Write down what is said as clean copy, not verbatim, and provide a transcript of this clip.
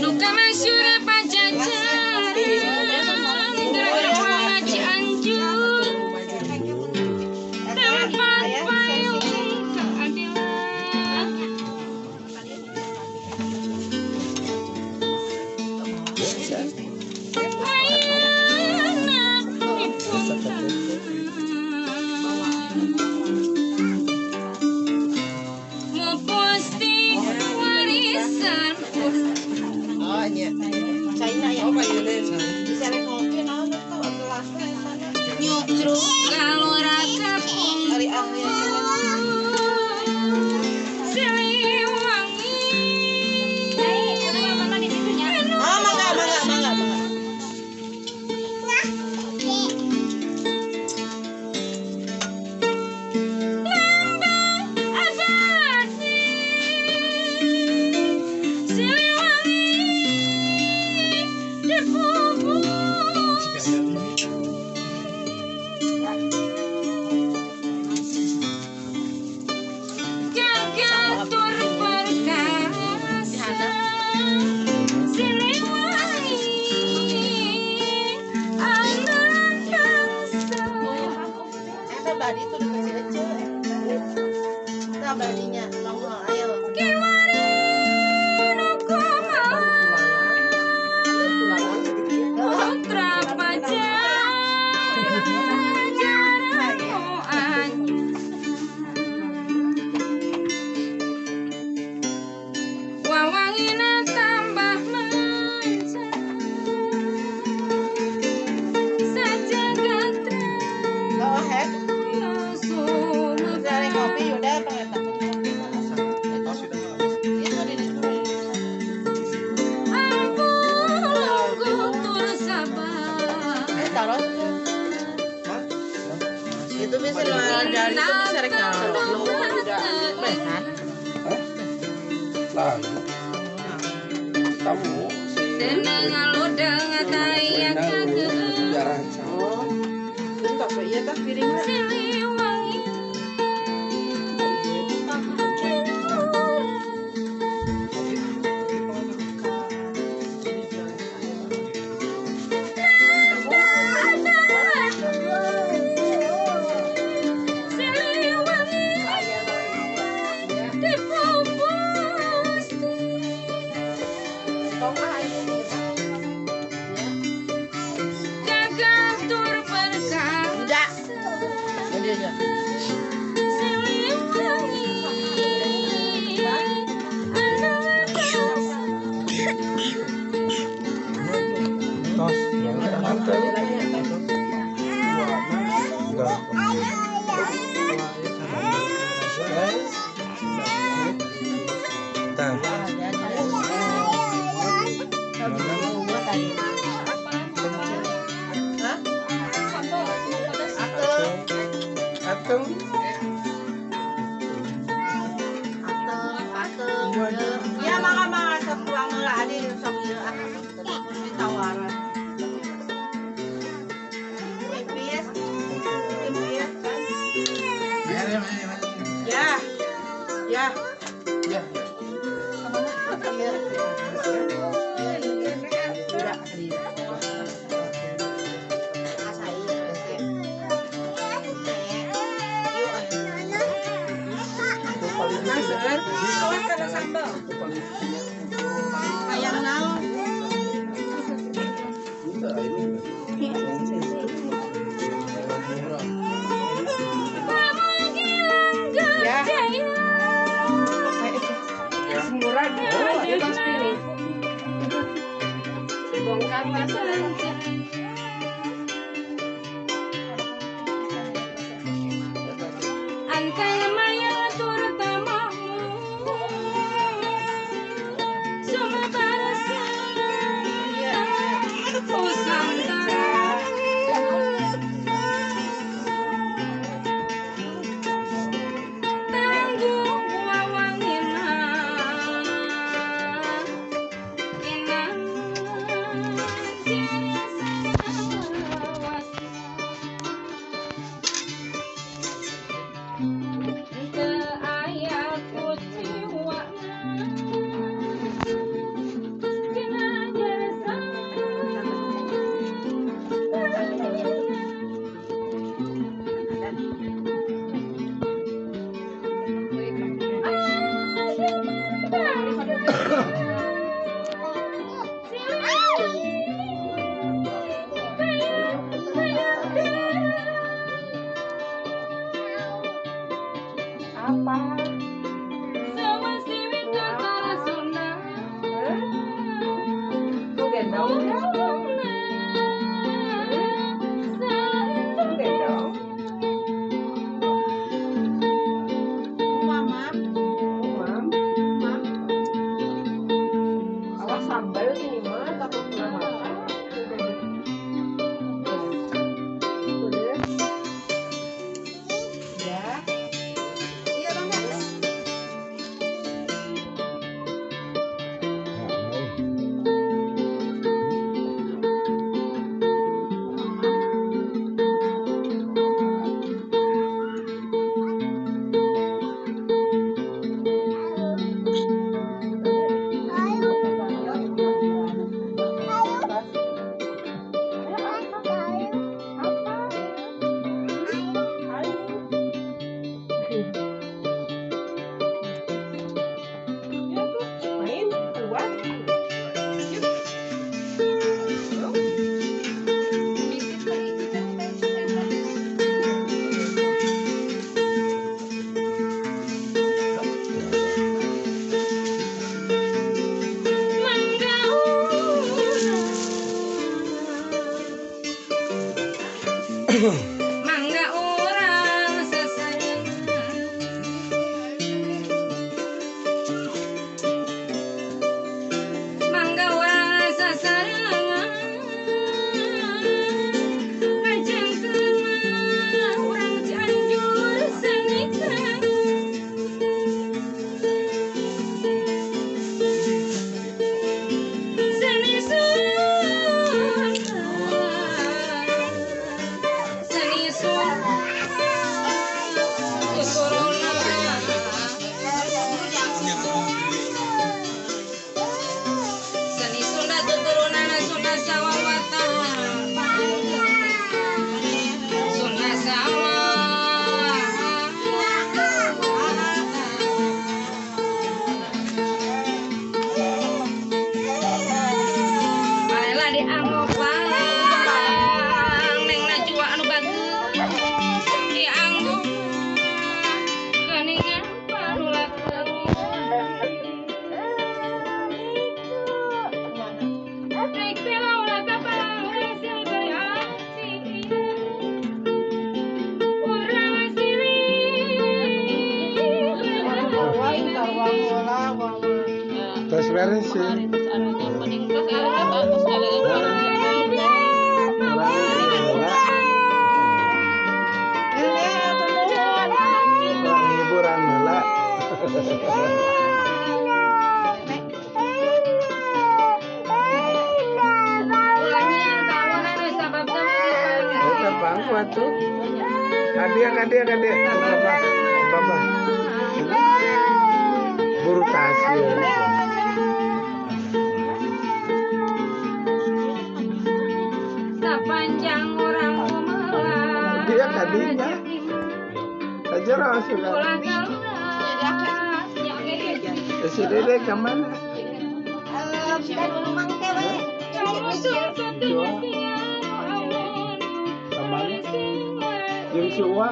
Nuka masyur Pajajaran Gerah Cianjur tempat payung keadilan. Ayeuna dipungkam posting warisan. Oh iya. China ya. Bisa rek ngopi naon tuh gelasna sana. Nyucruk kalora kapung Dari ahli. Siliwangi. Oh, mangga mangga mangga mangga. Lambang abadi Siliwangi dipupus gagah tur perkasa Siliwangi andalan bangsa. Eta badi tuh dikasih ece. Eta badinya nongol ayo. Kiwari nu kumaha putra Pajajaran nu anyar wawangina tambah manca sajagatra Oh, head. Bisa rek ngopi udah pangeta. Itu di ditu. Ampun tur sabar. Eh, taruh tuh. Itu bisa dari itu bisa rek ngalor. Benar. Lah, kamu Seneng ngalodeng kaya kageun jarang. Oh. Itu tak iya tah piringna. Siliwangi. Siliwangi dipupus. Tong ah ini. Gagah tur perkasa Enggak. Ini aja. Siliwangi andalan bangsa. Tos, ya ada. Tah. Hah? Ateng. Ateng, ateng, ateng. Ya mangga mangga sok tuang heula adi sok ieu ah. Ditawaran. Tipis. Tipis kan. Ya. Ya. Ya. Iya. Udah, iya. Asai, oke. Yuk, ayo. Awas karena sambal. Ayam naon? Ya. Murah gitu. Ya tas piring. Dibongkar tas. Anteng maya tur tamahmu Sumabarasa Nusantara. Tangguh wawangina Inang. Apa? Tuh gendong. Tuh gendong. Mama. Mam. Mam. Awas sambal ini mah takut nggak makan. Udah. Ya. Iya bang. Ya tuh, main keluar. Mangga urang sasarengan. Mangga urang sasarengan. Ngajengkeun urang Cianjur senikan. Seni Sunda. Seni Sunda tuturunan. Seni Sunda tuturunan Sunda sawawata. Sunda sawawata. Baiklah dianggo pang neng najwa anu bagus dianggo keningan parulakeun. Naik pela ulah kapal hasil berarti urang silih Terus beres sih. Orang hiburan lah. Ulahnya kawanan sabab sama Eta bangku atuh. Kadia kadia kadia. Bapak. Bapak. Buru tas ya. Sepanjang orang kumelah. Dia kadinya. Aja sudah. Ulah kalah. Si Dede kemana? Kemana? Yang si Uwa?